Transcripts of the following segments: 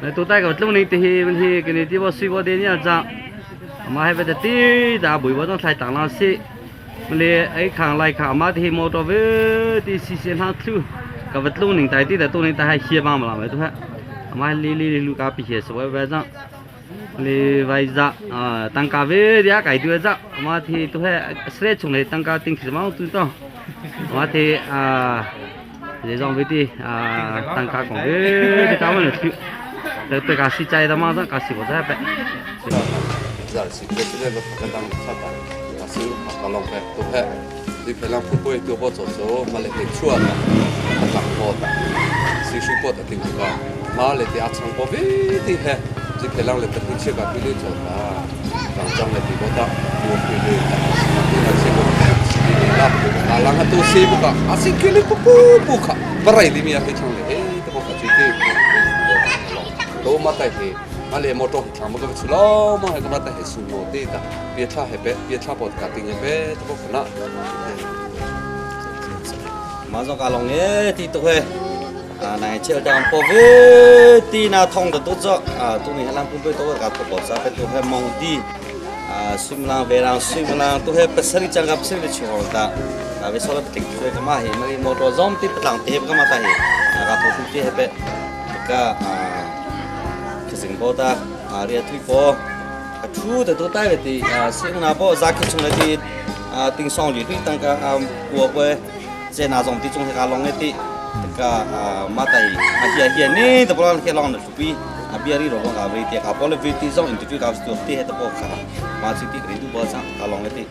Na tu tai ka tlung ning ti hi man hi kini ti bo sui bo de nia cha ama he be ti da bui bo tong thlai tang la si le ai khang lai kha ama ti hi motor ve ti si si hna thlu ka va tlung ning tai ti da tu ning tai hai hia bang la mai tu ha ama li li lu ka pi he so ve cha le vai za tangka ve dia kai tu za ama thi tu he sre chung le tangka ting khi mau tu to ama thi a 这种为的啊，单价讲的，这他们来去，这对家是在的嘛，这家是不在呗。 Ma zo ka long e ti tu he này chiều đang po ve ti na thong da tu zo tu ni halang pum pe to ka to sa pe tu he mong ti sim lang ve lang sim lang tu he pasari chang ka pasari le chu ta a ve sola tik tu ka ma he ma mo to zom ti patlang te ka ma ta he ka tho tu ti he pe ka ka sing bo ta a ria thui po a thu ta tu tai le ti sim na bo za ki chung le ti ting song li tui tang ka wo pe che na zong ti chung he ka long e ti ka ma tai a hia hia ni ta bo ke long na pi a bia ri ro ka ve ti ka po le ve ti zong interview ka stu ti he ta po kha ma chi ti ri du bo cha ka long e ti.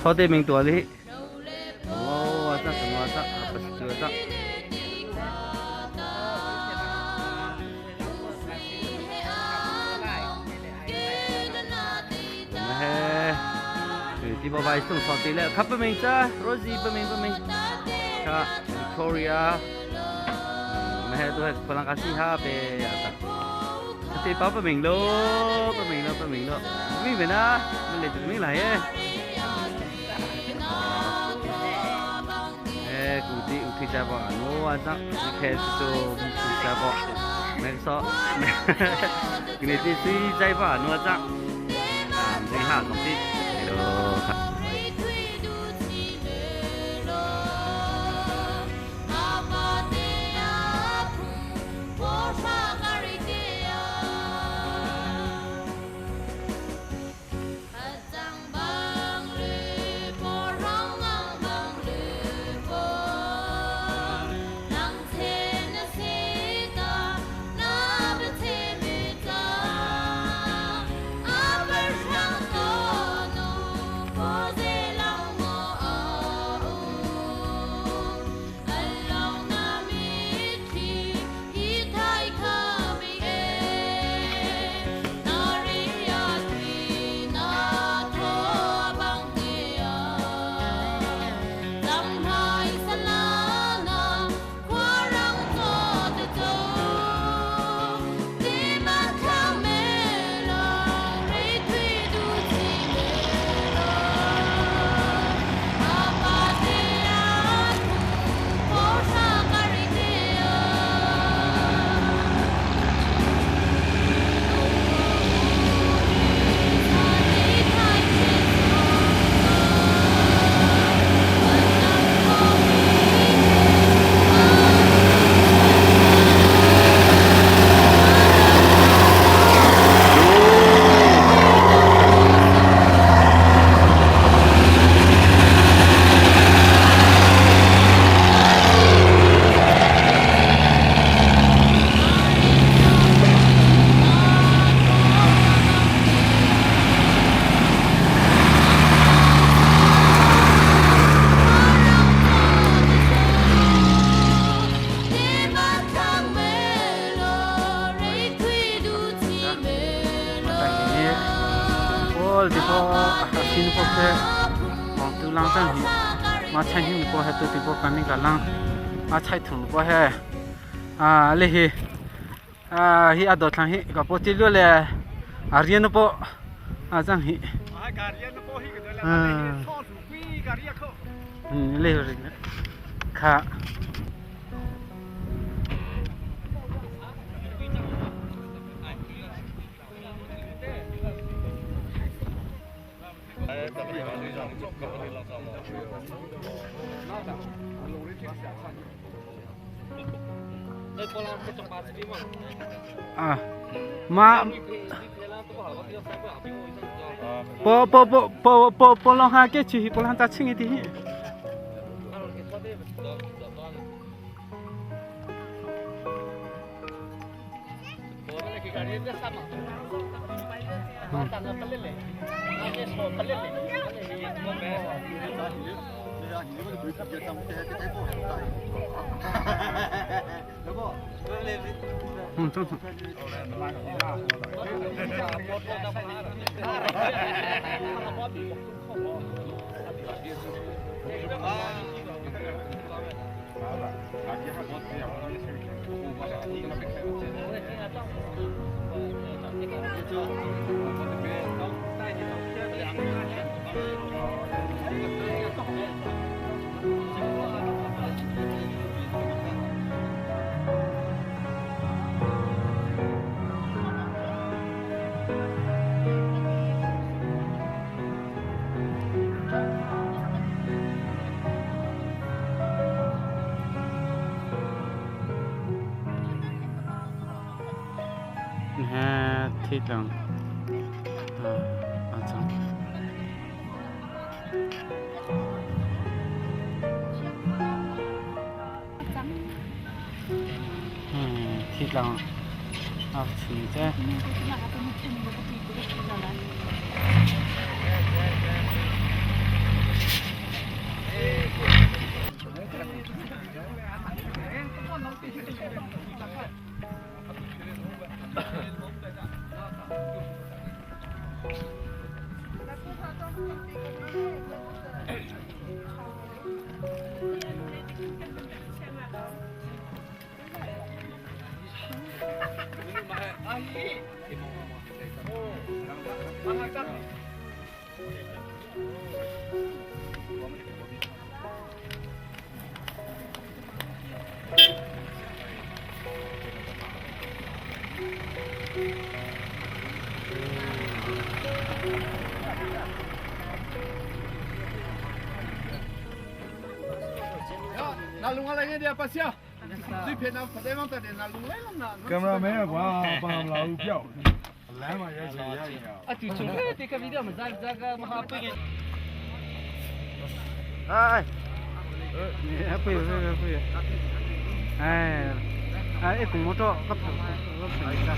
Thote ming tua li. Oh, ata semua ata apa situ ata. He, ti ba vai sung so ti le khap pa ming cha Rosie pa ming pa ming cha Victoria me he tu he palang kasi ha pe ata ti pa pa ming lo pa ming lo pa ming lo mi ve na mi le tu ming lai e e ku ti u thi cha ba no a cha khe su su cha ba me so 你这水在吧no 啊cha 啊你哈总之咯。 À lê hi à hi à đột thằng hi có bộ chi luôn lệ à riêng nó bộ à chẳng hi à lê rồi khá à mà po po po po po po long ha cái chỉ po long ta ching đi Ha thiết lòng à à thiết lòng à chỉ thế ကင်မရာမန်ကကွာပါမလာဘူးပြောက်လမ်းမှာရိုက်ချင်ရိုက်နေအောင် အတူချုံတဲ့ကဗီဒီယိုမဇာဇာကမဟာပိငယ် 哎，不不不不，哎，哎，公摩托，我跑，我跑一下。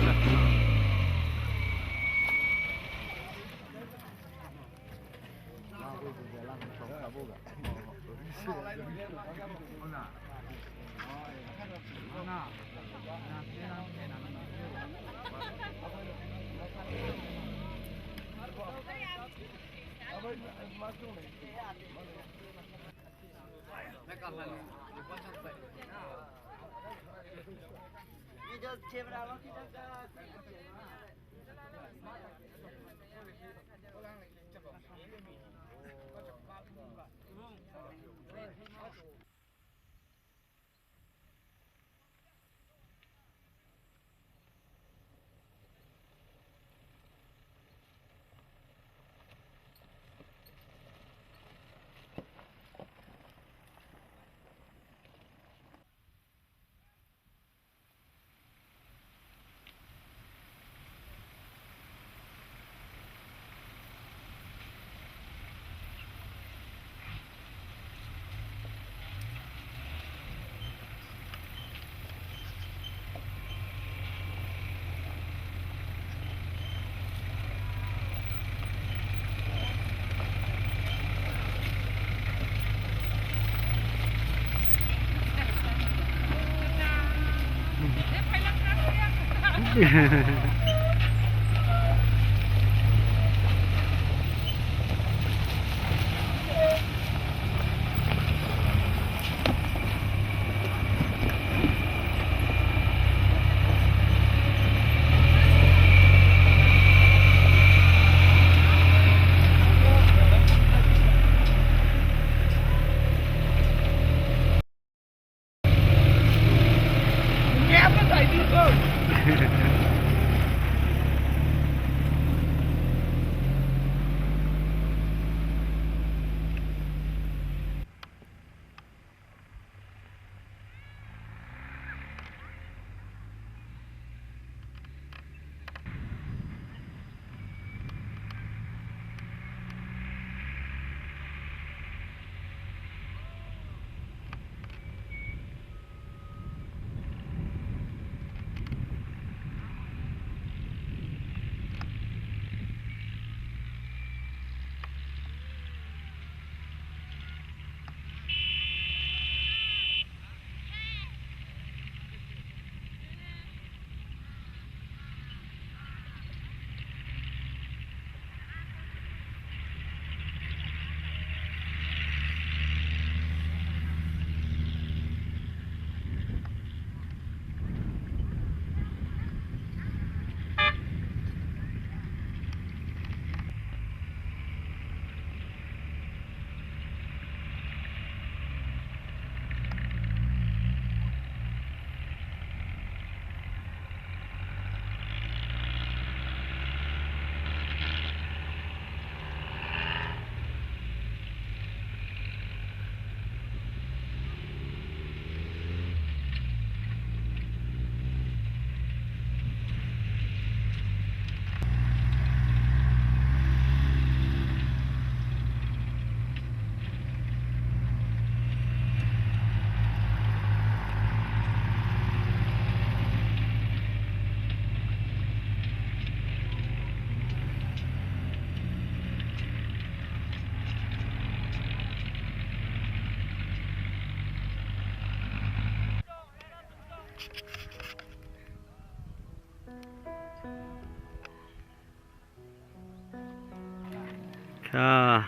À.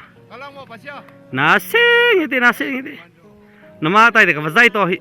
Na sing hi ti na sing hi ti. Na ma tai te ka va zai to hi.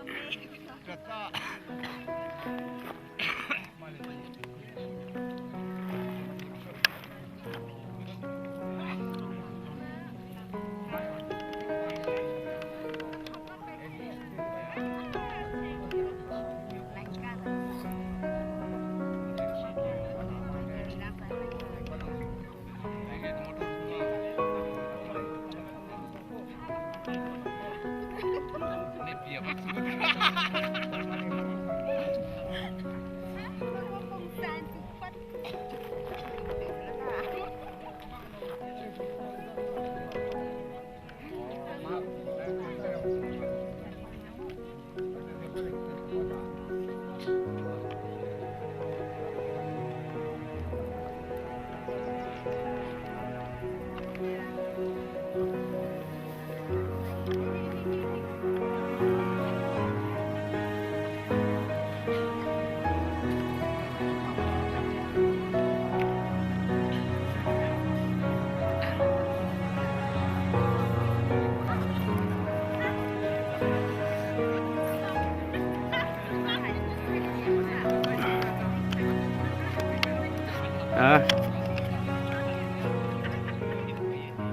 À.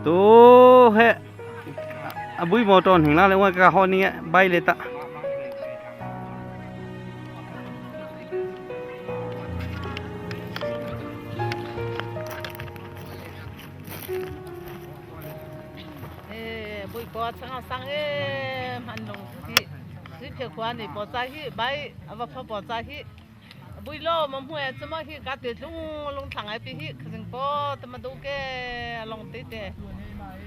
Tu he a bui mo ton hing la le wa ka ho ni bai le ta. Bui ko chang sang e man long ti si phe khwa ni po cha hi bai ava pha po cha hi bui lo ma hmue chama hi ka te lung lung thlang ai pi hi khasing po tama du ke long ti te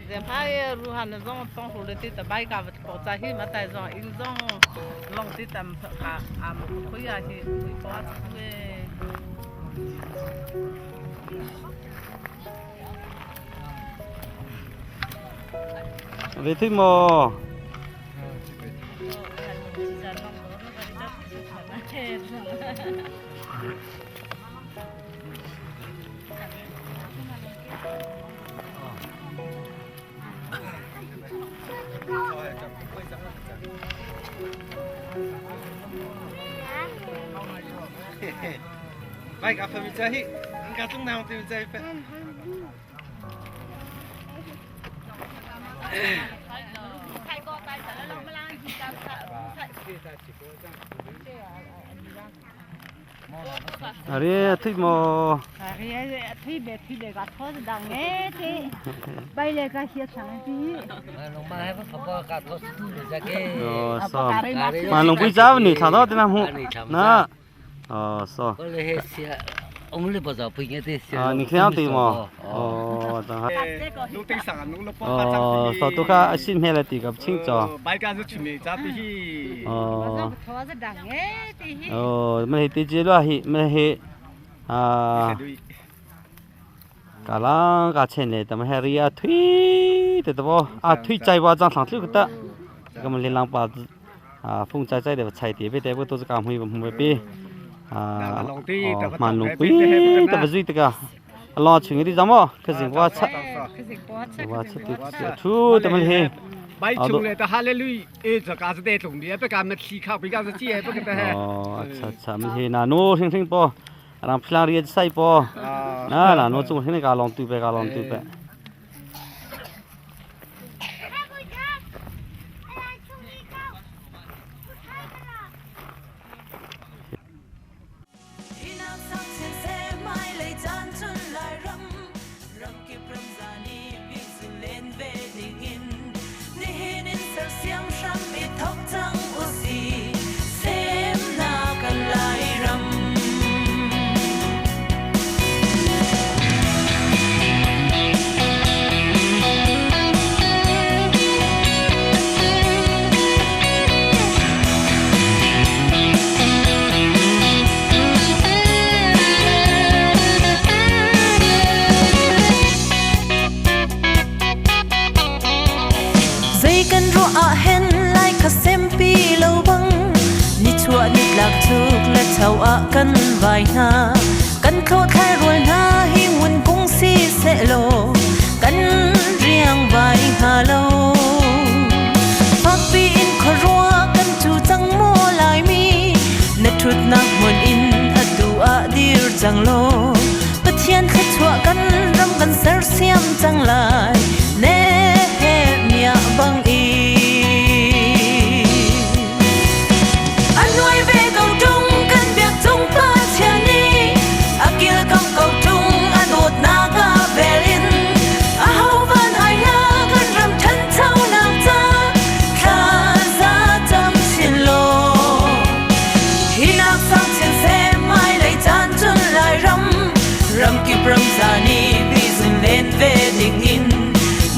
zem hai ru han zong tong hu le ti ta bai ka po cha hi ma tai zong in zong long ti tam ka am khuya hi bui po chu e. Về thích mò. Vai ka fa mi cha hi. Ka tung na ti mi cha hi. Are thích mò. Are thích bè thích bè cả thó đằng ấy thế. Bây giờ cái hiện sáng tí. Ờ sao. Mà lồng bui giáo nỉ thả đó thế nào hụ. Nè. Ờ sao. À nỉ khéo tí mò. Ờ đó. 弄顶上弄了包 Ờ sao tôi cả xin hè là tí gặp chính cho. 白干是出名，咱必须。 Ờ. Thó đằng ấy tí. Ờ mình thì tí lo hi mình hi à cả lang cả chen này tầm hè ria thủy thì tao à thủy chạy qua giang thẳng thủy cái ta cái mình lên lang bà à phong chạy chạy để chạy tí về đây tôi cảm huy huy bi à mà lùng quý tao duy tất cả lo chuyện đi giống không cái gì qua chắc qua chắc thì thu tao mình hi 白出来的哈利路，哎，这家是得种的，不干么提靠，不干是借，不干的。 ờ chà chà mình hi nà nô thinh thinh po làm philang ria sai po nà là nô chung thinh cả lòng tu pe cả lòng tu pe. Zeikan ro a hen lai kha sempi lo bang ni chua ni lak chuk le chau a kan vai na kan thlo thai rol na hi ngun kung si se lo kan sersiam cang lai Nehemiah bang in. A nuai ve ko ṭung kan biak cung Pathian nih a kilkam ko ṭung a dawtnak a vel in aho van ai hla kan ram ṭhanchonak ca thla za cam chin law hi nak sang chin seh hmailei caan cun Lairam ramkip ramza nih bizun len ve ding in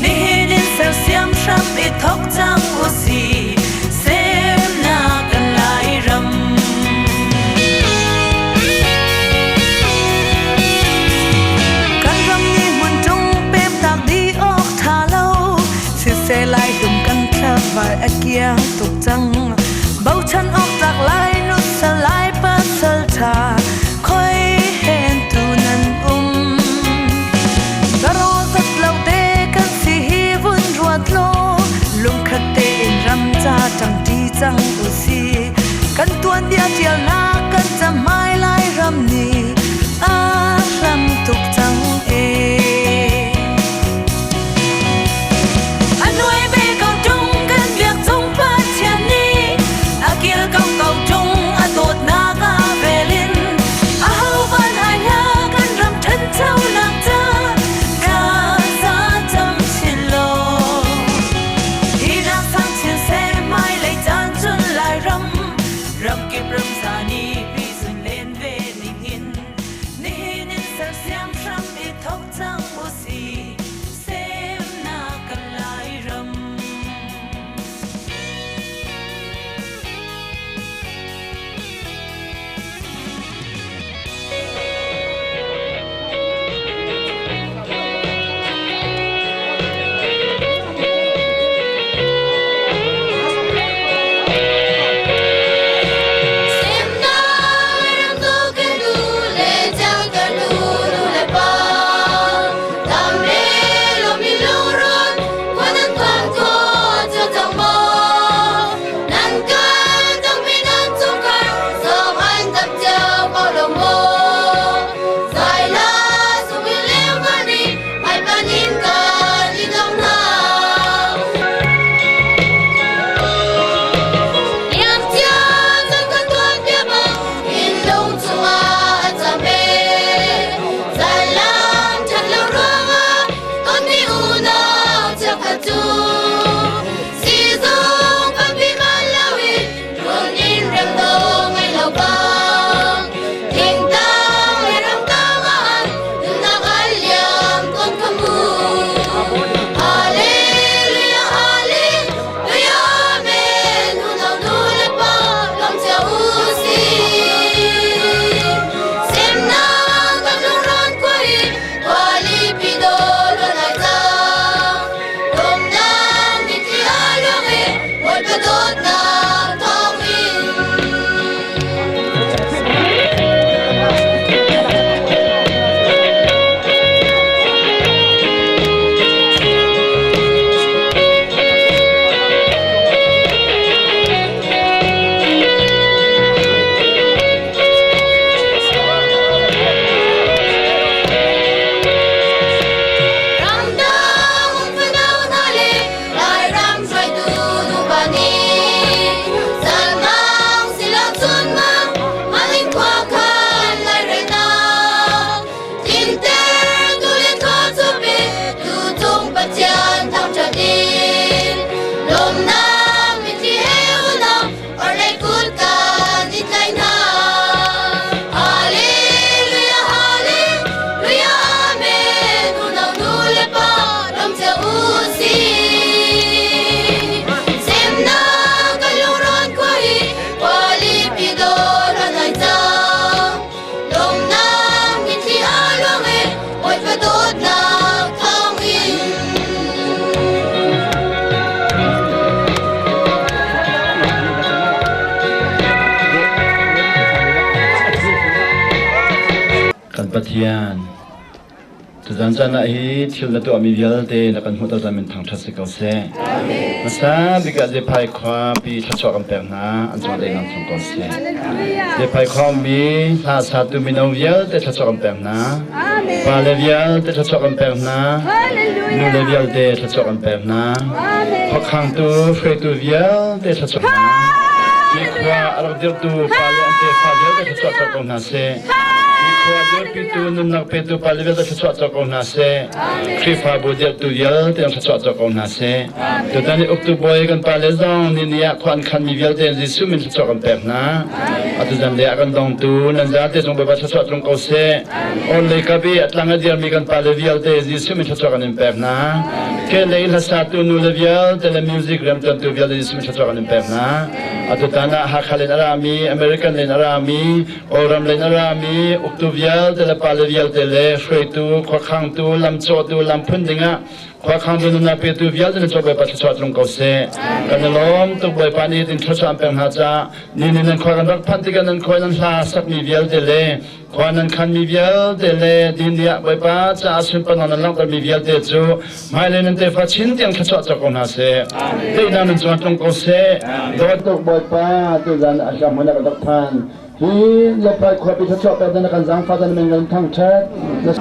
nihin in sersiam hram i thok cang usih semnak kan Lairam. Kan ram nih hmun tung pem tak di awk tha lo siseh lai dum kan thlavar a kiang tuk cang bochan awk tlak lai nu salai pasal tha khoi hen tu nan um Zaro zat lo te kan si hi vun ruat law lungkhat tein ram ca ṭangṭi cang u si kan tuanbia ṭialnak kan cahmai lai ram nih a hlam tuk cang ee. A nuai ve ko ṭung kan biak cung Pathian nih a kil ko ko ṭung a dawtnak a vel in aho van ai hla kan ram ṭhanchonak ca thla za cam chin law hi nak sang chin seh hmailei caan cun Lairam ramkip ramza nih bizun len ve ding in nihin in sersiam hram i thok cang usih semnak kan Lairam. Kan Pathian, Tuzan caan ah hi thil na tuahmi vialte na kan hmuhter caan min thangṭhat si ko seh. Hmasa bik ah Zephai khuapi thluachuah kan pek hna, an cung daihnak tlung ko seh. Zephai khuami hla satu mino vialte thluachuah kan pek hna. Pale vialte thluachuah kan pek hna. Nule vialte thluachuah kan pek hna. Khuakhangtu hruaitu vialte thluachuah hna. Hi khua a rak dirhtu pale an tefa vialte thluachuah cawk ko hna seh. Hi khua dirpitu nunnak petu pale vialte thluachuah cawk ko hna seh. Khrihfabu dirhtu vialte thluachuah cawk ko hna seh. Tutan i uktu bawi kan pale zong ni ni ah khua an khanmi vialte Jesuh min thluachuah kan pek hna. Atu zan le a kan dongtu nan zate zong Bawipa thluachuah tlung ko seh. Orhlei kap i a tlang a dirmi kan pale vialte Jesuh min thluachuah kan in pek hna. Kehlei hlasatu nule vialte le music rianṭuantu vialte Jesuh min thluachuah kan in pek hna. Atu tan ah Hakha len a rami, American len a rami, Kawlram len a rami, uktu vialte le pale vialte le hruaitu, khuakhangtu, lamcawhtu, lamphun dingah Khuakhang tu nunnak petu vialte na Bawipa thluachuah tlung ko seh. Kan i lawm tuk Bawipa nih tin thluachuah an pek hna caah ni ni nan khua kan rak phanh tikah nan khua nan hla sakmi vialte le khua nan khanmi vialte le din ni ah Bawipa caah sunparnak nan langhtermi vialte cu hmailei nan tefa chin tiang thluachuah cawk ko hna seh. Teinak nan cungah tlung ko seh. Dawt tuk Bawipa tuzan a hlam hmun ah kan rak phan. Hi Lepai khuapi thluachuah pek na kan zaangfah na min kan thangṭhat. Na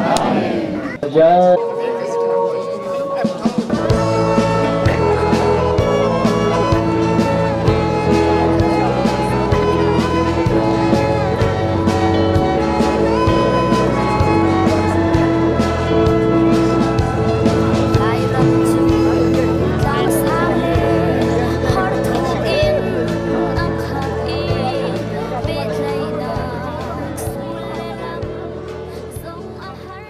Lairam cu tlangsang le harthuk in a khat i pehtlaihnak sul le lam zong a har.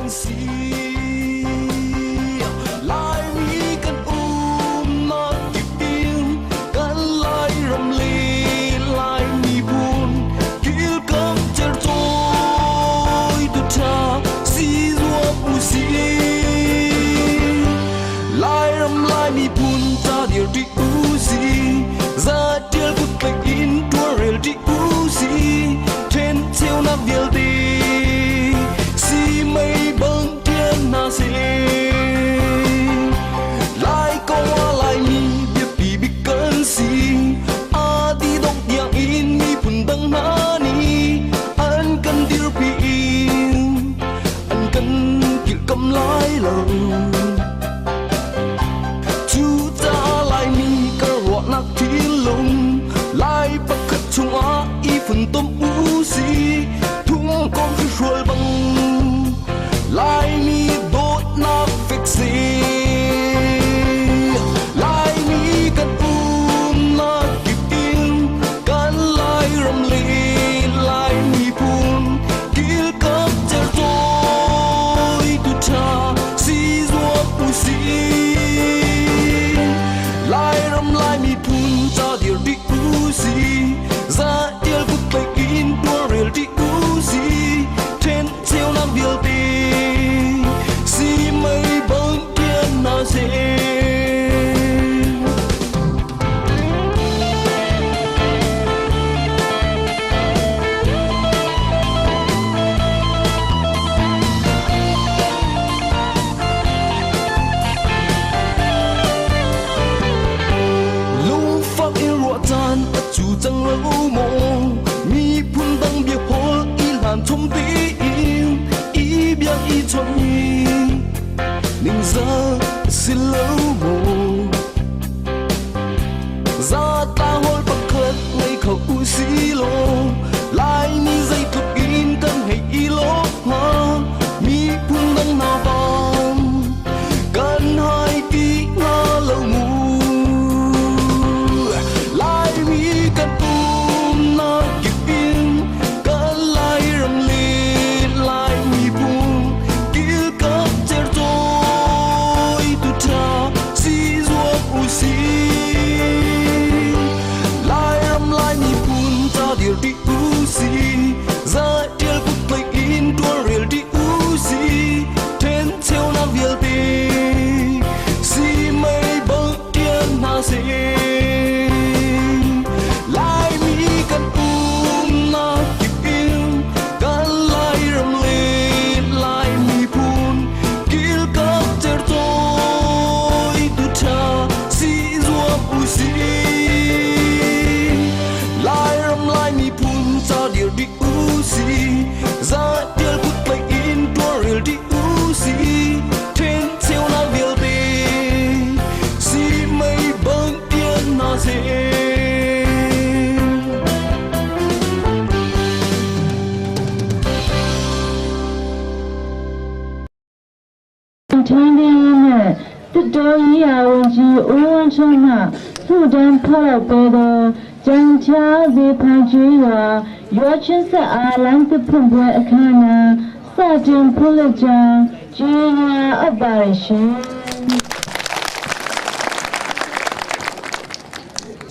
si. Laimi kan umnak kip in kan Lairam le Lai miphun kilkam cercawi tu ṭha si zuam usih. Lairam Lai miphun ca dir ṭi usih. Zatial kut tlaih in tuarrel ṭi usih. Ṭhencheunak vialte si mei bang ṭian hna seh. Lai kong ah Laimi biapi bik kan si. Aa ti dongh tiang in miphun dang hna nih an kan dirpi in an kan kilhkamh lai lo. Cucaah Laimi kan ruahnak thinlung Lai pakhat chungah i funtom usih. Thungkong hrihrual bang Laimi dawtnak fek seh. Laimi kan umnak kip in kan Lairam le Lai miphun kilkam certawi tu ṭha si zuam usih. Lairam Lai miphun ca dir dih usih. Zatial kut tlaih in tuarrel dih usih. Ṭhencheunak vialte si mei bang ṭian hna seh. Lungfak in ruah caan a cu cang lo maw? Miphun dang bia hawl i hlan chom tein i biak i chawnh hi ningzah a si lo maw? Zatlang hawl pakhat ngei kho usih law Laimi zeitluk in kan hei i lawm hnga. Miphun dang hna bang kan hai ti hnga lo mu. Laimi kan umnak kip in kan Lairam le Lai miphun kilkap cercawi tu ṭha si zuam usih. Lairam Lai miphun ca dir dih usih. Zatial kut tlaih in tualrel dih usih. Ṭhencheunak vialte si mei bang ṭian hna seh. Laimi kan umnak kip in kan Lairam le Lai miphun kilkap cercawi tu ṭha si zuam usih. Lairam Lai miphun ca dir dih usih. Zatial kut tlaih in tuarrel dih usih. Ṭhencheunak vialte si mei bang ṭian hna seh. ထန်းတင်းနှင့်တစ်တော်ကြီးရာဝန်ကြီးဦးဝင်းထွန်းမှလှူဒန်းဖောက်ပေးသောကြံချားစေဖန်ကျွေးရွာရွာချင်းဆက်အားလမ်းသစ်ဖွင့်ပွဲအခမ်းအနားစတင်ဖွင့်လှစ်ကြောင်းကြေညာအပ်ပါတယ်ရှင်။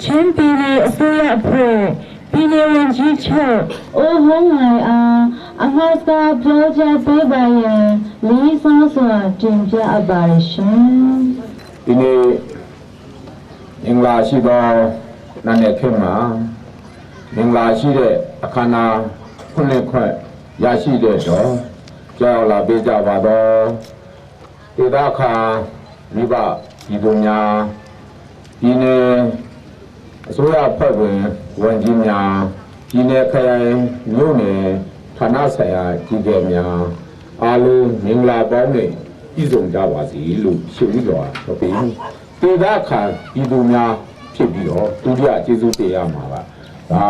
ချင်းပြည်နယ်အစိုးရအဖွဲ့ပြည်နယ်ဝန်ကြီးချုပ်ဦးဟွန်းငိုင်အားအမှာစကားပြောကြားပေးပါရန်လေးစားစွာတင်ပြအပ်ပါတယ်ရှင် ။ဒီနေ့မင်္ဂလာရှိသောနာနဲ့ခေတ်မှာမင်္ဂလာရှိတဲ့အခမ်းအနားဖွင့်လှစ်ခွင့်ရရှိတဲ့တော့ကြောက်လာပေးကြပါတော့ဒေသခံမိဘပြည်သူများပြည်နယ်အစိုးရဖွဲ့ဝင်ဝန်ကြီးများပြည်နယ်ခရိုင်မြို့နယ်ဌာနဆိုင်ရာကြီးကဲများအားလုံးမင်္ဂလာပေါင်းနဲ့ပြည့်စုံကြပါစေလို့ရှိဥစွာဟုတ်ပြီဒေသခံပြည်သူများဖြစ်ပြီးတော့ဒုတိယကျေးဇူးတင်ရမှာကဒါ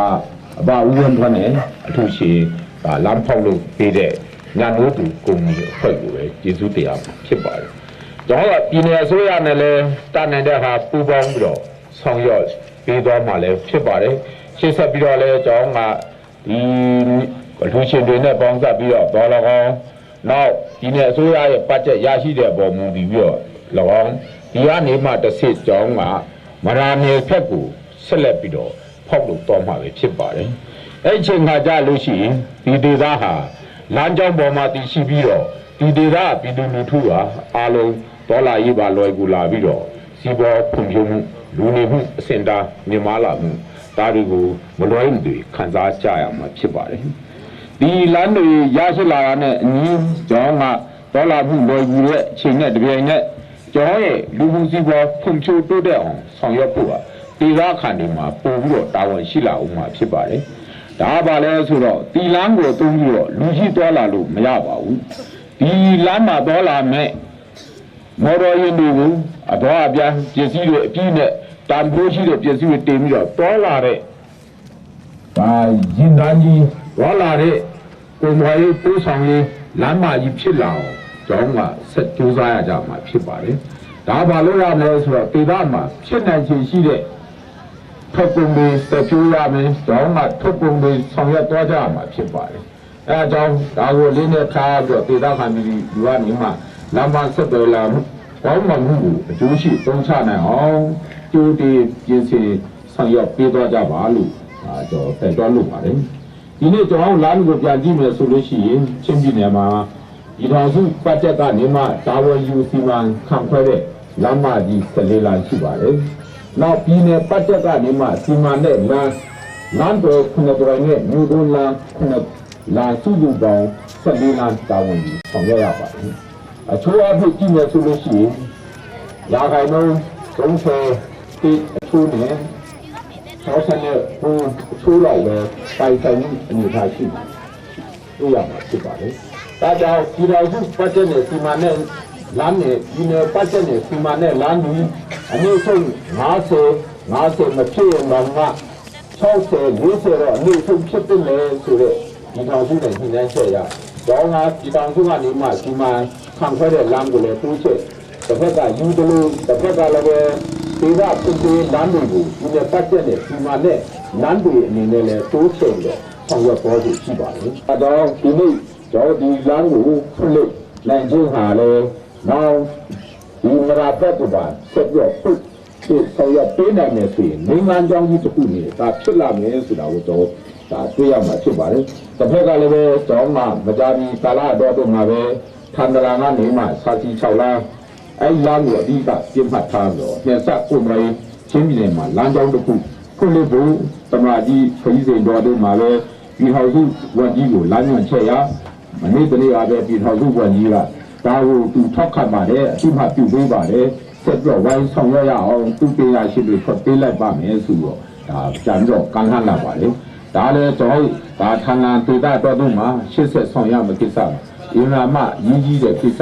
အဘဦးဝင်းထွန်းနဲ့အထူးရှင်ဒါလမ်းဖောက်လို့ပေးတဲ့ညနိုးသူကုမ္ပဏီအဖွဲ့ကိုပဲကျေးဇူးတင်ရမှာဖြစ်ပါတယ်။ကျွန်တော်ကပြည်နယ်အစိုးရနဲ့လည်းတန်တဲ့ဟာပူးပေါင်းပြီးတော့ဆောင်ရွက်ပေးသွားမှာလည်းဖြစ်ပါတယ်။ရှေ့ဆက်ပြီးတော့လည်းကျွန်တော်ကဒီအထူးရှင်တွေနဲ့ပေါင်းစပ်ပြီးတော့တော်လကောင်း နောက်ဒီနယ်အစိုးရရဲ့ပတ်ချက်ရရှိတဲ့အပေါ်မူတည်ပြီးတော့၎င်းဒီကနေမှတစ်စစ်ကြောင်းကမရာမြေဖက်ကိုဆက်လက်ပြီးတော့ဖောက်လို့တော့မှာပဲဖြစ်ပါတယ်။အဲ့ချိန်ခါကြလို့ရှိရင်ဒီဒေသဟာလမ်းကြောင်းပေါ်မှာတည်ရှိပြီးတော့ဒီဒေသပြည်သူလူထုဟာအားလုံးဒေါ်လာရေးပါလွယ်ကူလာပြီးတော့စီးပွားဖွံ့ဖြိုးမှုလူနေမှုအစင်တာမြင့်မားလာမှုဒါတွေကိုမလွဲမသွေခံစားကြရမှာဖြစ်ပါတယ်။ဒီလမ်းတွေရရှိလာတာနဲ့အညီကျောင်းကဒေါ်လာမှုလွယ်ကူတဲ့အချိန်နဲ့တပြိုင်နက်ကျောင်းရဲ့လူမှုစီးပွားဖွံ့ဖြိုးတိုးတက်အောင်ဆောင်ရွက်ဖို့ဟာဒေသခံတွေမှာပို့ပြီးတော့တာဝန်ရှိလာအောင်မှာဖြစ်ပါတယ်။ဒါပါလဲဆိုတော့ဒီလမ်းကိုတုံးပြီးတော့လူရှိသွားလာလို့မရပါဘူး။ဒီလမ်းမှာသွားလာမဲ့မော်တော်ယာဉ်တွေကိုအတော်အပြားပစ္စည်းတွေအပြည့်နဲ့တန်ဖိုးရှိတဲ့ပစ္စည်းတွေတင်ပြီးတော့သွားလာတဲ့ဒါရင်တန်းကြီးသွားလာတဲ့ကိုမွားရေးပို့ဆောင်ရေးလမ်းမကြီးဖြစ်လာအောင်ကျောင်းကဆက်ကြိုးစားရကြမှာဖြစ်ပါတယ်။ဒါဘာလို့ရမလဲဆိုတော့ဒေသမှာဖြစ်နိုင်ခြေရှိတဲ့ထုတ်ကုန်တွေစပြိုးရမယ်။ကျောင်းကထုတ်ကုန်တွေဆောင်ရွက်သွားကြရမှာဖြစ်ပါတယ်။အဲအကြောင်းဒါကိုလေးနဲ့ထားပြီးတော့ဒေသခံပြည်သူကနေမှလမ်းမဆက်သွယ်လာမှုကောင်းမွန်မှုကိုအကျိုးရှိသုံးချနိုင်အောင်ကြိုးတည်ပြင်ဆင်ဆောင်ရွက်ပေးသွားကြပါလို့အာကျွန်တော်တိုက်တွန်းလုပ်ပါတယ်။ဒီနေ့ကျွန်တော်လမ်းကိုပြန်ကြည့်မယ်ဆိုလို့ရှိရင်ချင်းပြည်နယ်မှာဒီတော်စုပတ်ချက်ကနေမှတာဝန်ယူစီမံခန့်ခွဲတဲ့လမ်းမကြီး14လမ်းရှိပါတယ်။နောက်ပြည်နယ်ပတ်ချက်ကနေမှစီမံတဲ့လမ်းလမ်းတော်ခုနှစ်တော်နဲ့မြို့တော်လမ်းခုနှစ်လမ်းစုစုပေါင်း14လမ်းတာဝန်ယူဆောင်ရွက်ရပါတယ်။အချိုးအဖြစ်ကြည့်မယ်ဆိုလို့ရှိရင်ရာခိုင်နှုန်း30တိအချိုးနဲ့60နဲ့ဟိုအချိုးတော့ပဲပိုင်ဆိုင်မှုအနေအထားရှိတယ်။တွေ့ရမှာဖြစ်ပါတယ်။ဒါကြောင့်ဒီတော်စုပတ်ချက်နဲ့စီမံနဲ့လမ်းနဲ့ဒီနယ်ပတ်ချက်နဲ့စီမံနဲ့လမ်းဒီအနည်းဆုံး50 50မဖြစ်ရင်တော့က60 40တော့အနည်းဆုံးဖြစ်တယ်လေဆိုတော့ဒီတော်စုနဲ့ညှိနှိုင်းချက်ရတော့ငါဒီတော်စုကနေမှစီမံခံခွဲတဲ့လမ်းကိုလည်းတိုးချက်တစ်ဖက်ကယူတယ်လို့တစ်ဖက်ကလည်းပဲဒေသဖွံ့ဖြိုးရေးလမ်းတွေကိုဒီနယ်ပတ်ချက်နဲ့စီမံနဲ့လမ်းတွေအနေနဲ့လည်းတိုးချက်ပြီးတော့ဆောင်ရွက်ပေါ်ဖို့ရှိပါတယ်။အဲတော့ဒီနေ့ကျွန်တော်ဒီလမ်းကိုဖွင့်လို့နိုင်ခြင်းဟာလေနောက်ဒီမရာဘက်ကပါဆက်ပြီးတော့ပုတ်ဖြစ်ဆောင်ရွက်ပေးနိုင်မယ်ဆိုရင်နိုင်ငံကြောင်းကြီးတစ်ခုနေဒါဖြစ်လာမယ်ဆိုတာကိုတော့ဒါတွေ့ရမှာဖြစ်ပါတယ်။တစ်ဖက်ကလည်းပဲကျွန်တော်မှမကြမီကာလတော့တော့မှာပဲထန္ဒရာကနေမှစာစီ6လမ်းအဲ့လမ်းကိုအဓိကပြစ်မှတ်ထားပြီးတော့ပြန်ဆက်ကိုမရေးချင်းပြည်နယ်မှာလမ်းကြောင်းတစ်ခုဖွင့်လို့ဖို့သမရာကြီးခရီးစဉ်တော်တို့မှာပဲပြည်ထောင်စုဝန်ကြီးကိုလမ်းညွှန်ချက်ရမနေ့တနေ့ကပဲပြည်ထောင်စုဝန်ကြီးကဒါကိုသူထောက်ခံပါတယ်အတိမပြုပေးပါတယ်ဆက်ပြီးတော့ဝိုင်းဆောင်ရရအောင်သူပညာရှိတွေထွက်ပေးလိုက်ပါမယ်ဆိုတော့ဒါပြန်တော့ကမ်းလှမ်းလာပါတယ်ဒါလည်းကျွန်တော်ဒါဌာနဒေတာတော်တို့မှာရှစ်ဆက်ဆောင်ရမယ့်ကိစ္စပါအင်္ဂါမရင်းကြီးတဲ့ကိစ္စ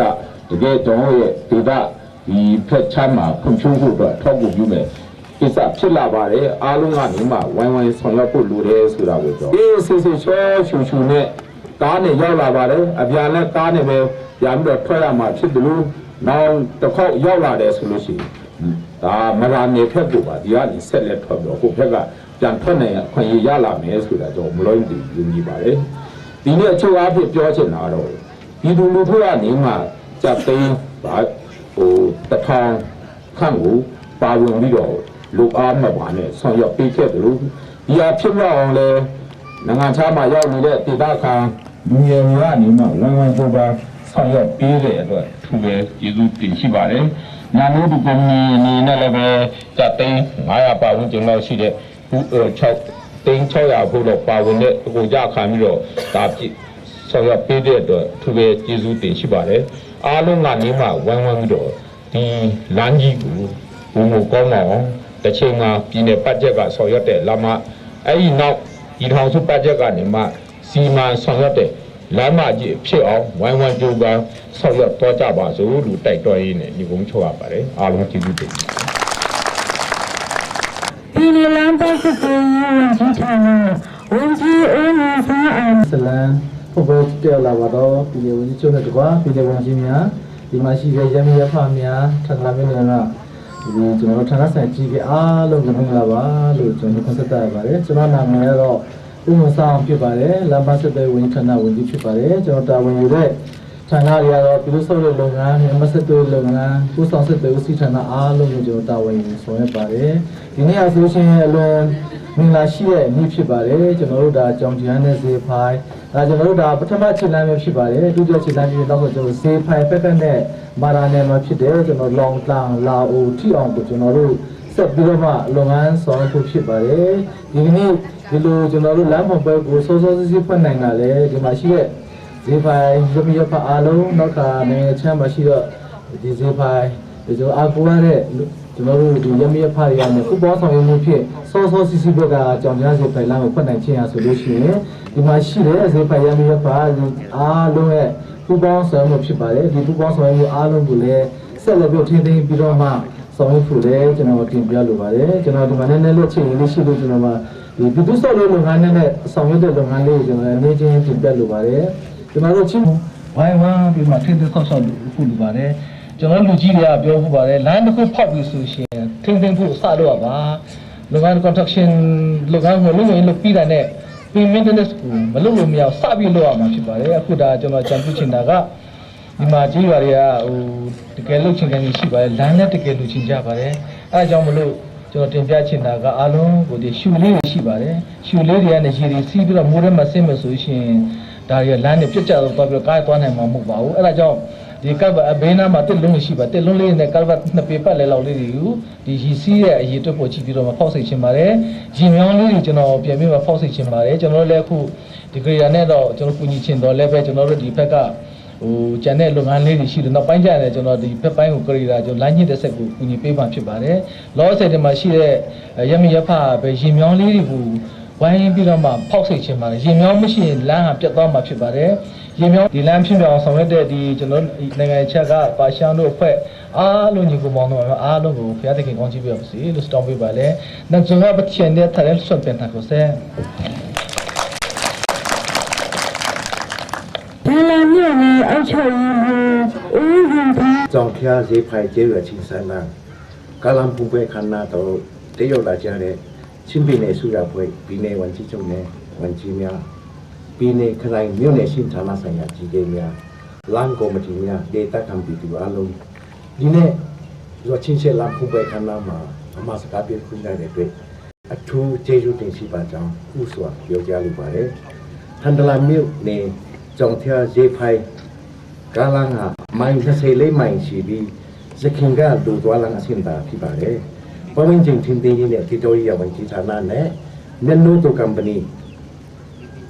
တကယ်ကျွန်တော်ရဲ့ဒေတာဒီဖက်ချမ်းမှာဖွံ့ဖြိုးဖို့အတွက်ထောက်ကူပြုမယ်ကိစ္စဖြစ်လာပါတယ်အားလုံးကနေမှဝိုင်းဝိုင်းဆောင်ရွက်ဖို့လိုတယ်ဆိုတာကိုတော့အေးစစ်စစ်ချောချူချူနဲ့ကားနဲ့ရောက်လာပါတယ်အပြန်လဲကားနဲ့ပဲပြန်ပြီးတော့ထွက်ရမှာဖြစ်တယ်လို့နောက်တစ်ခေါက်ရောက်လာတယ်ဆိုလို့ရှိရင်ဒါမရာနေဖက်ကိုပါဒီကနေဆက်လက်ထွက်ပြီးတော့ဟိုဖက်ကပြန်ထွက်နိုင်အခွင့်အရေးရလာမယ်ဆိုတာတော့မလို့ဒီယုံကြည်ပါတယ်ဒီနေ့အချုပ်အားဖြင့်ပြောချင်တာတော့ဒီလူလူတို့ကနေမှကြက်သိန်းဗာဟိုတထောင်ခန့်ကိုပါဝင်ပြီးတော့လူအားမပါနဲ့ဆောင်ရွက်ပေးခဲ့တယ်လို့ဒီဟာဖြစ်မြောက်အောင်လဲနိုင်ငံခြားမှာရောက်နေတဲ့ဒေသခံလူငယ်တွေကနေမှဝန်ဝန်ပိုပါဆောင်ရွက်ပေးတဲ့အတွက်သူပဲကျေးဇူးတင်ရှိပါတယ်။ညာလို့ဒီကုမ္ပဏီအနေနဲ့လည်းပဲကြက်သိန်း900ပါဝင်ကျင်လောက်ရှိတဲ့6သိန်း600ဖို့တော့ပါဝင်တဲ့အကိုကြခံပြီးတော့ဒါပြည့်ဆောင်ရွက်ပေးတဲ့အတွက်သူပဲကျေးဇူးတင်ရှိပါတယ်။အားလုံးကနေမှဝိုင်းဝန်းပြီးတော့ဒီလမ်းကြီးကိုဘုံကိုကောင်းအောင်တစ်ချိန်မှာပြည်နယ်ပတ်ချက်ကဆောင်ရွက်တဲ့လမ်းမအဲ့ဒီနောက်ဒီထောင်စုပတ်ချက်ကနေမှစီမံဆောင်ရွက်တဲ့လမ်းမကြီးဖြစ်အောင်ဝိုင်းဝန်းကြိုးပမ်းဆောင်ရွက်တော့ကြပါစို့လို့တိုက်တွန်းရင်းနဲ့ညီကုန်းချုပ်ရပါတယ်အားလုံးကျေးဇူးတင်ပါတယ် ပြည်နယ်လမ်းပတ်စစ်ရေးဝန်ကြီးဌာနဝန်ကြီးဦးနေဆန်းအောင် ဇလန်ဖို့ဖို့တက်လာပါတော့ပြည်နယ်ဝန်ကြီးချုပ်နဲ့တကွာပြည်နယ်ဝန်ကြီးများဒီမှာရှိတဲ့ရမရဖများဌာနမျိုးတွေကဒီကျွန်တော်တို့ဌာနဆိုင်ကြီးကအားလုံးကမင်္ဂလာပါလို့ကျွန်တော်ခွင့်ဆက်တာရပါတယ်ကျွန်တော်နာမည်ကတော့ဦးမဆောင်ဖြစ်ပါတယ်လမ်းမဆက်တဲ့ဝန်ကြီးဌာနဝန်ကြီးဖြစ်ပါတယ်ကျွန်တော်တာဝန်ယူတဲ့ ဌာနတွေကတော့ပြည်သူ့ဆောက်လုပ်လုပ်ငန်းမြန်မာဆက်သွယ်လုပ်ငန်းပို့ဆောင်ဆက်သွယ်ဦးစီးဌာနအားလုံးကိုကျွန်တော်တာဝန်ယူဆောင်ရွက်ပါတယ်ဒီနေ့အဆိုရှင်အလွန်မင်္ဂလာရှိတဲ့နေ့ဖြစ်ပါတယ်ကျွန်တော်တို့ဒါကြောင်ကျန်းတဲ့ဈေးဖိုင်ဒါကျွန်တော်တို့ဒါပထမခြေလှမ်းပဲဖြစ်ပါတယ်ဒုတိယခြေလှမ်းဖြစ်တော့ကျွန်တော်ဈေးဖိုင်ဘက်ကနဲ့မာရာနယ်မှာဖြစ်တယ်ကျွန်တော်လောင်တန်လာအိုထိအောင်ကိုကျွန်တော်တို့ဆက်ပြီးတော့မှလုပ်ငန်းဆောင်ရွက်ဖို့ဖြစ်ပါတယ်ဒီကနေ့ဒီလိုကျွန်တော်တို့လမ်းပုံပွဲကိုစောစောစီးစီးဖွင့်နိုင်တာလေဒီမှာရှိတဲ့ဈေးဖိုင်ရမရဖအားလုံးနောက်ကနိုင်ငံချမ်းမှာရှိတော့ဒီဈေးဖိုင်ဒီကျွန်တော်အားကိုးရတဲ့ကျွန်တော်တို့ဒီရမရဖတွေကနေပူပေါင်းဆောင်ရွက်မှုဖြစ်စောစောစီးစီးဘက်ကကြောင်ကြားဈေးဖိုင်လမ်းကိုဖွင့်နိုင်ခြင်းရဆိုလို့ရှိရင်ဒီမှာရှိတဲ့ဈေးဖိုင်ရမရဖအားလုံးရဲ့ပူပေါင်းဆောင်ရွက်မှုဖြစ်ပါတယ်ဒီပူပေါင်းဆောင်ရွက်မှုအားလုံးကိုလည်းဆက်လက်ပြီးထိန်းသိမ်းပြီးတော့မှဆောင်ရွက်ဖို့လည်းကျွန်တော်တင်ပြလိုပါတယ်ကျွန်တော်ဒီမှာနည်းနည်းလေးချိန်လေးရှိလို့ကျွန်တော်မှဒီပြည်သူ့ဆောက်လုပ်လုပ်ငန်းနဲ့ဆောင်ရွက်တဲ့လုပ်ငန်းလေးကိုကျွန်တော်အနေချင်းတင်ပြလိုပါတယ်ကျွန်တော်တို့ချင်းဝိုင်းဝန်းပြီးမှထိန်းသိမ်းဆောက်ရှောက်ဖို့လိုပါတယ်ကျွန်တော်လူကြီးတွေကပြောဖို့ပါတယ်လမ်းတစ်ခုဖောက်ပြီးဆိုရှင်ထိန်းသိမ်းဖို့စလို့ရပါလုပ်ငန်း construction လုပ်ငန်းဟိုလုပ်ရင်လုပ်ပြီးတာနဲ့ pre maintenance ကိုမလုပ်လို့မရစပြီးလုပ်ရမှာဖြစ်ပါတယ်အခုဒါကျွန်တော်ကြံပြချင်တာကဒီမှာကြီးရွာတွေကဟိုတကယ်လုပ်ချင်တယ်ရှိပါတယ်လမ်းနဲ့တကယ်လုပ်ချင်ကြပါတယ်အဲအကြောင်းမလို့ကျွန်တော်တင်ပြချင်တာကအားလုံးကိုဒီရှူလေးတွေရှိပါတယ်ရှူလေးတွေကနေရေတွေစီးပြီးတော့မိုးထဲမှာဆင်းမယ်ဆိုရှင်ဒါတွေကလမ်းတွေပြတ်ကျတော့သွားပြီးတော့ကားသွားနိုင်မှာမဟုတ်ပါဘူးအဲဒါကြောင့်ဒီကပ်အဘေးနားမှာတစ်လုံးရှိပါတစ်လုံးလေးနဲ့ကလပ်နှစ်ပေပတ်လဲလောက်လေးတွေကိုဒီရီစီးရဲ့အရေးတွက်ပေါ်ကြည့်ပြီးတော့မဖောက်စိတ်ချင်ပါတယ်ရင်မြောင်းလေးတွေကျွန်တော်ပြန်ပြီးမဖောက်စိတ်ချင်ပါတယ်ကျွန်တော်လည်းအခုဒီဂရီယာနဲ့တော့ကျွန်တော်ကူညီချင်တော့လည်းပဲကျွန်တော်တို့ဒီဘက်ကဟိုကျန်တဲ့လုပ်ငန်းလေးတွေရှိတယ်နောက်ပိုင်းကျရင်ကျွန်တော်ဒီဘက်ပိုင်းကိုဂရီယာကျွန်တော်လမ်းညှစ်တဲ့ဆက်ကိုကူညီပေးမှဖြစ်ပါတယ်လောဆယ်တင်မှာရှိတဲ့ရမရဖပဲရင်မြောင်းလေးတွေကိုဝိုင်းပြီးတော့မှဖောက်စိတ်ချင်ပါတယ်ရင်မြောင်းမရှိရင်လမ်းဟာပြတ်သွားမှာဖြစ်ပါတယ်ရေမြောင်းဒီလမ်းဖြစ်မြောင်ဆောင်ရွက်တဲ့ဒီကျွန်တော်နိုင်ငံချက်ကပါရှမ်းတို့အဖွဲ့အားလုံးညီကိုမောင်တို့အားလုံးကိုဘုရားသခင်ကောင်းချီးပေးပါစေလို့ဆုတောင်းပေးပါလေ။နောက်ကျွန်တော်ပချင်တဲ့ထားတဲ့ဆွတ်ပြန်တာကိုဆဲ 台南မြို့နယ်အုပ်ချုပ်ရေးမှူးဦးရင်ဖန်း ကြောင်ဖျားဈေးဖိုင်ကျေးရွာချင်းဆိုင်မှာကာလံပူပွဲခန္ဓာတော်တရောက်လာကြတဲ့ချင်းပြည်နယ်စုရဖွဲ့ပြည်နယ်ဝန်ကြီးချုပ်နဲ့ဝန်ကြီးများပြည်နယ်ခရိုင်မြို့နယ်ရှင်းဌာနဆိုင်ရာကြီးကဲများလမ်းကော်မတီများဒေသခံပြည်သူအလုံးဒီနေ့ရွာချင်းချက်လမ်းပူပွဲခန္ဓာမှာအမစကားပြောခွင့်ရတဲ့အတွက်အထူးကျေးဇူးတင်ရှိပါကြောင်းဥစွာပြောကြားလိုပါတယ်ထန်တလာမြို့နယ်ကြောင်ဖျားဈေးဖိုင်ကားလမ်းဟာမိုင်24မိုင်ရှိပြီးရခင်ကလူသွားလမ်းအဆင့်သာဖြစ်ပါတယ်ပဝင်းကျင်ထင်းသိင်းကြီးနဲ့တီတော်ရီဝန်ကြီးဌာနနဲ့မျက်နှာတူကမ်ပဏီ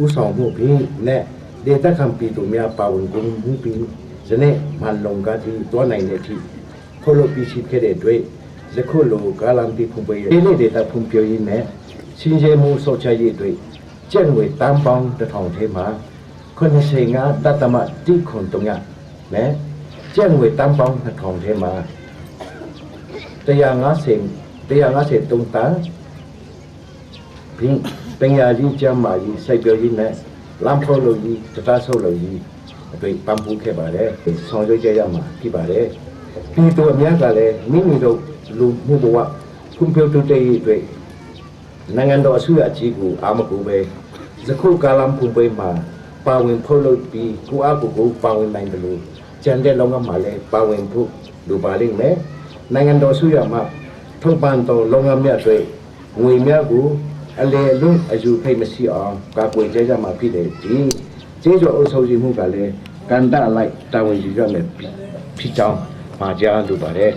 ဥဆောင်မှုဖြင့်နဲ့ဒေသခံပြည်သူများပါဝင်ကူမှုပြီးဇနေ့မန်လုံကတိတွားနိုင်တဲ့အထိခုလိုပြီးရှိခဲ့တဲ့အတွက်ယခုလိုကာလံတိဖွံ့ပြရေးလေးဒေသဖွံ့ပြရေးနဲ့ရှင်ကျေမှုစောချရေးအတွက်ကျက်ငွေတန်ပေါင်း1000ထဲမှာ95တသမတိခွန်တုံညနဲ့ကျက်ငွေတန်ပေါင်း2000ထဲမှာ150 153တန်ဖြင့်ပညာကြီးကျမ်းမာကြီးစိုက်ပျိုးကြီးနဲ့လမ်းဖောက်လုပ်ကြီးတတဆုပ်လုပ်ကြီးအတွေ့ပံ့ပိုးခဲ့ပါတယ်ဆောင်ရွက်ကြရမှာဖြစ်ပါတယ်ပြည်သူအများကလည်းမိမိတို့လူမှုဘဝဖွံ့ဖြိုးတိုးတက်ရေးအတွက်နိုင်ငံတော်အစိုးရအကြီးကိုအာမကူပဲယခုကာလဖွံ့ဖြိုးမှာပါဝင်ဖောက်လုပ်ပြီးကိုအားကိုကိုပါဝင်နိုင်တယ်လို့ကြံတဲ့လောကမှာလည်းပါဝင်ဖို့လိုပါလိမ့်မယ်နိုင်ငံတော်အစိုးရမှထုတ်ပံ့တော်လုပ်ငန်းများတွေငွေများကိုအလေလွန်းအယူဖိတ်မရှိအောင်ကာကွယ်ကြကြမှာဖြစ်တယ်ဒီကျေးဇူးအုပ်ချုပ်မှုကလည်းကန်တလိုက်တာဝန်ယူရမယ်ဖြစ်ကြောင်းမှာကြားလိုပါတယ်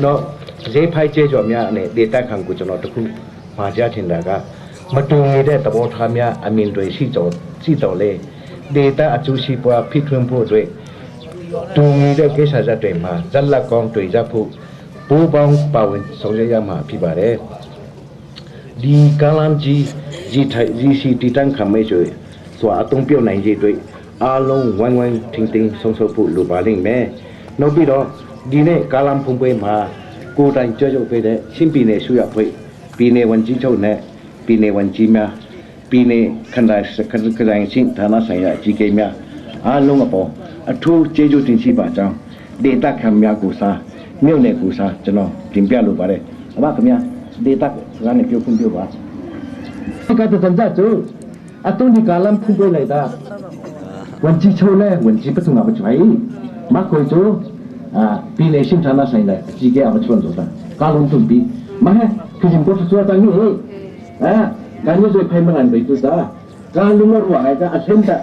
တော့ဈေးဖိုက်ကျေးကြော်များနဲ့ဒေတာခံကိုကျွန်တော်တခုမှာကြားထင်တာကမတူညီတဲ့သဘောထားများအမြင်တွေရှိတော်ရှိတော်လေဒေတာအကျိုးရှိပွားဖြစ်ထွန်းဖို့အတွက်တူညီတဲ့ကိစ္စရပ်တွေမှာဇက်လက်ကောင်းတွေ့ကြဖို့ပူးပေါင်းပါဝင်ဆောင်ရွက်ရမှာဖြစ်ပါတယ်ဒီကာလန်ကြီးကြီးထိုင်ကြီးစီတီတန်းခံမဲကျွေစွာအတုံးပြုတ်နိုင်ရေးအတွက်အားလုံးဝိုင်းဝိုင်းထင်းထင်းဆုံးဆုပ်ဖို့လိုပါလိမ့်မယ်နောက်ပြီးတော့ဒီနေ့ကာလန်ဖုံပွဲမှာကိုတိုင်ကြောက်ကြောက်ပေးတဲ့ချင်းပြည်နယ်ဆူရဖွဲ့ပြည်နယ်ဝန်ကြီးချုပ်နဲ့ပြည်နယ်ဝန်ကြီးများပြည်နယ်ခန္ဓာစခခရိုင်ချင်းဌာနဆိုင်ရာအကြီးအကဲများအားလုံးအပေါ်အထူးကျေးဇူးတင်ရှိပါကြောင်းဒေတာခံများကိုစားမြို့နယ်ကိုစားကျွန်တော်တင်ပြလိုပါတယ်အမခင်ဗျာဒေတာကနေပြောခွင့်ပြုပါကတတန်ကြကျအတုန်ဒီကာလမ်ဖူပွဲလိုက်တာ วันจีโชเลยวันจีประสงค์เอาไปช่วยมาคุยจูปีในชิมชาน่าใส่เลยจีแกเอาไปชวนตัวการลงทุนปีมาให้คือจิมก็ตัวตั้งอยู่การนี้จะไปเมื่อไหร่ไปตัวจ้าการลงมาหวายก็อาเช่นแต่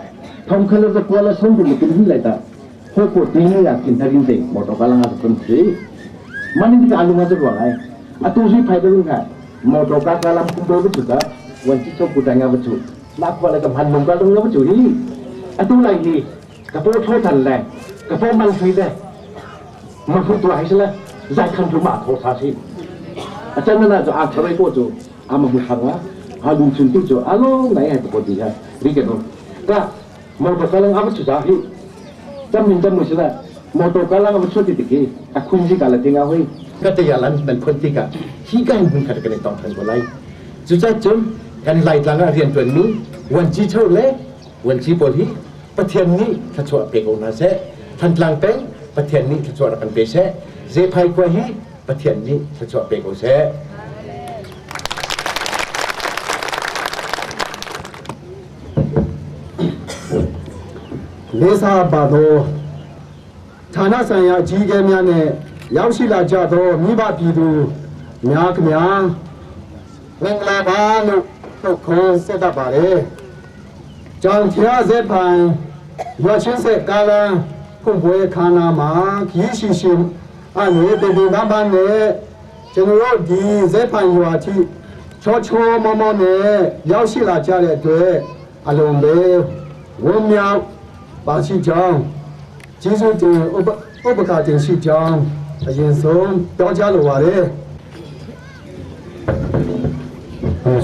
ทองคำจะกลัวละสมบูรณ์กินที่ไรแต่พวกกูตีนี่อยากกินทารินเด็กหมดกาลังอาคนสีมันนี่การลงมาจะหวายอาตัวซีไปด้วยกันหมดกาลังคุ้มตัวไปจุดจ้าวันที่ชอบกูแต่งงานไปจุดนักว่าอะไรกับพันลงก็ลงแล้วไปจุดนี่อาตัวไรนี่กระโปรงโทษทันแรงกระโปรงมันฟรีเลยมันพูดตัวให้ใช่ไหมใจคันทุมาโทษาทีอาจารย์นั่นจะอาชอะไรก็จะอามาบุษางะอาลุงชุนที่จะอาลงไหนให้ปกติฮะนี่กันก็มอเตอร์กำลังอาวุธจ้าที่จำมินจำมือใช่ไหมมอเตอร์กำลังอาวุธที่ติดกี้อาคุณที่กันละทิ้งเอาไว้ก็จะอย่างนั้นเป็นคนที่กันที่กันมึงขัดกันในตองทันก็ไล่จุดใจจนกันไล่หลังเรียนตัวนี้วันที่เท่าเล็วันที่ปลีประเทศนี้ถ้าชัวเปกนาเสทันหลังเป็นประเทศนี้ถ้าชัวกันเปเสเจพายกว่าฮีประเทศนี้ถ้าชัวเปกเส လေးစားပါသောဌာနဆိုင်ရာအကြီးအကဲများနဲ့ရောက်ရှိလာကြသောမိဘပြည်သူများခင်ဗျာမင်္ဂလာပါလို့နှုတ်ခွန်းဆက်တတ်ပါတယ်။ကြောင်ဖျားစက်ပိုင်ရွာချင်းဆက်ကားလမ်းဖွင့်ပွဲခမ်းနားမှာခီးရှိရှိအနေပင်ပင်ပန်းပန်းနဲ့ကျွန်တော်တို့ဒီဇက်ပိုင်ရွာထိချောချောမောမောနဲ့ရောက်ရှိလာကြတဲ့အတွက်အလုံးပဲဝမ်းမြောက်ပါရှိကြောင်းကျေးဇူးတင်ဥပကာတင်ရှိကြောင်းအရင်ဆုံးပြောကြားလိုပါတယ်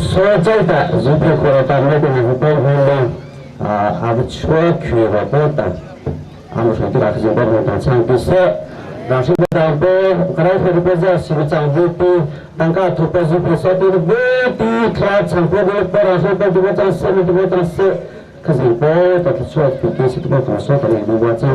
所在的日本国的那个日本人呢，啊，阿不缺缺个不的，阿们说的那个日本人当场比赛，让谁当不，刚才说的不是是不长不比，当个土不是不说的不比，他长不的不让谁不不当事，不当事，可是不，他说不给是不当说的那个我这。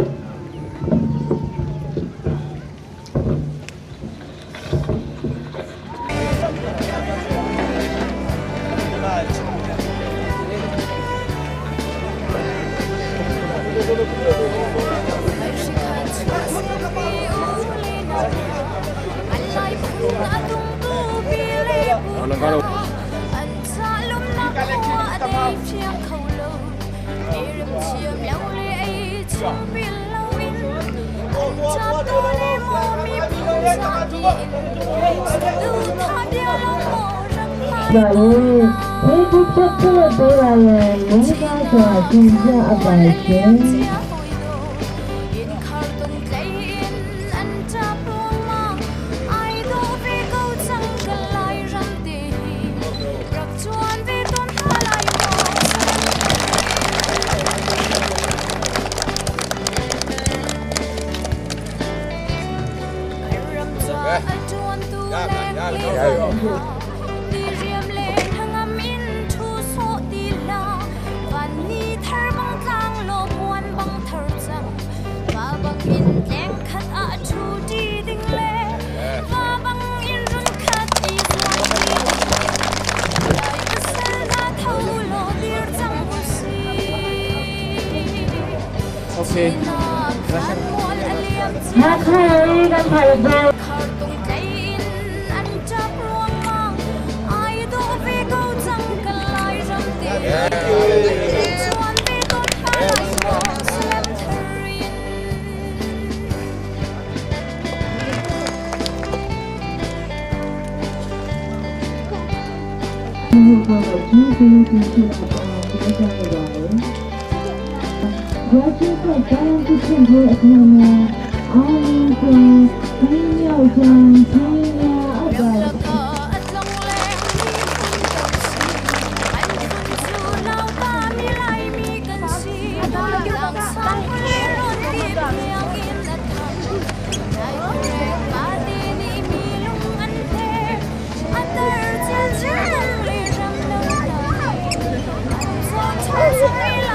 ရွာရေးဖေးကူချက်ချက်ပေးပါရဲ့လေးကားစွာကျင်ကြအပ်ပါရှင် OK。那看刚才的。ရွာချင်းကကားကူချင်းကိုအခမ်းအအားလုံးကိုပြင်းမြောက်ကြောင်းပြင်းညာအပ်ပါ Thank you.